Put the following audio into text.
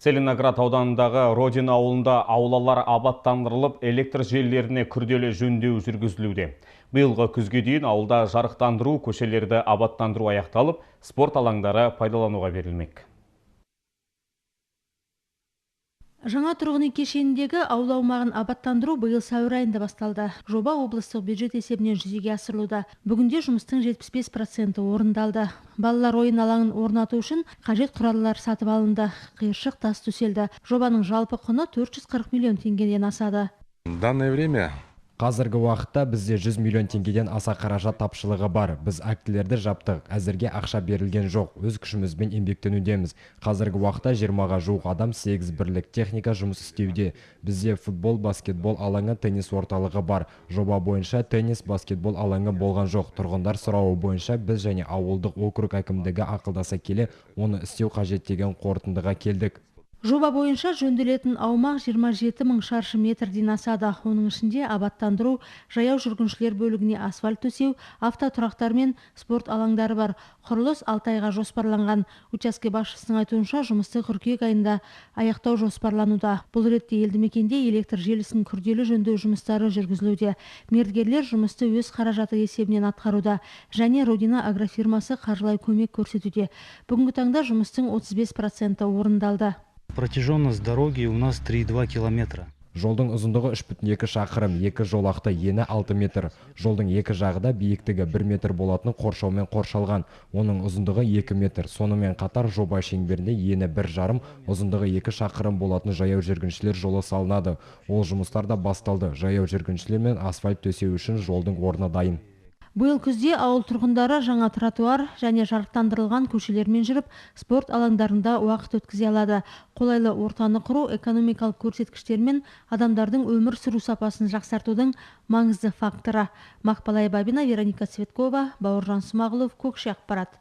Целиноград ауданындағы Родина ауылында аулалар абаттандырылып, электр желілеріне күрделі жөндеу жүргізілуде. Биылғы күзге дейін ауылда жарықтандыру, көшелерді абаттандыру аяқталып, спорт алаңдары пайдалануға берілмек. Жаңа тұрғын үй кешеніндегі аула аумағын абаттандыру биыл сәуір айында басталды. Жоба облыстық бюджет есебінен жүзеге асырылуда. Бүгінде жұмыстың 75% орындалды. Балалар ойын алаңын орнату үшін қажет құралдар сатып алынды. Қиыршық тас төселді. Жобаның жалпы құны 440 миллион теңгеден асады. В данное время Қазіргі уақытта бізде 100 миллион теңгеден аса қаражат тапшылығы бар. Біз актілерді жаптық. Әзірге ақша берілген жоқ. Өз күшімізбен еңбектенудеміз. Қазіргі уақытта 20-ға жуық адам, 8 бірлік техника жұмыс істеуде. Бізде футбол, баскетбол алаңы, теннис орталығы бар. Жоба бойынша теннис, баскетбол алаңы болған жоқ. Тұрғындар сұрауы бойынша біз және ауылдық округ әкімдігі ақылдаса келе, оны істеу қажет деген қорытындыға келдік. Жоба бойынша жөнделетін аумақ 27 мың шаршы метрден асады. Оның ішінде абаттандыру, жаяу жүргіншілер бөлігіне асфальт төсеу, автотұрақтар мен спорт алаңдары бар. Құрылыс 6 айға жоспарланған. Учаске басшысының айтуынша, жұмысты қыркүйек айында аяқтау жоспарлануда. Бұл ретте елді мекенде электр желісін күрделі жөндеу жұмыстары жүргізілуде. Мердігерлер жұмысты өз қаражаты есебінен атқаруда және Родина агрофирмасы қаржылай көмек көрсетуде. Бүгінгі таңда жұмыстың 35% орындалды. Протяженность дороги у нас 3,2 километра. Жолдың ұзындығы 3,2 шақырым, екі жолақты, ені 6 метр. Жолдың екі жағы да биіктігі 1 метр болатын қоршаумен қоршалған. Оның ұзындығы 2 метр. Сонымен қатар жоба шеңберінде ені 1,5, ұзындығы 2 шақырым болатын жаяу жүргіншілер жолы салынады. Ол жұмыстар да басталды. Жаяу жүргіншілер мен асфальт төсеу үшін жолдың орны дайын. Биыл күзде ауыл тұрғындары жаңа тротуар және жарықтандырылған көшелермен жүріп, спорт алаңдарында уақыт өткізе алады. Қолайлы ортаны құру экономикалық көрсеткіштер мен адамдардың өмір сүру сапасын жақсартудың маңызды факторы. Мақпалай Бабина, Вероника Цветкова, Бауыржан Смағұлов, Көкше ақпарат.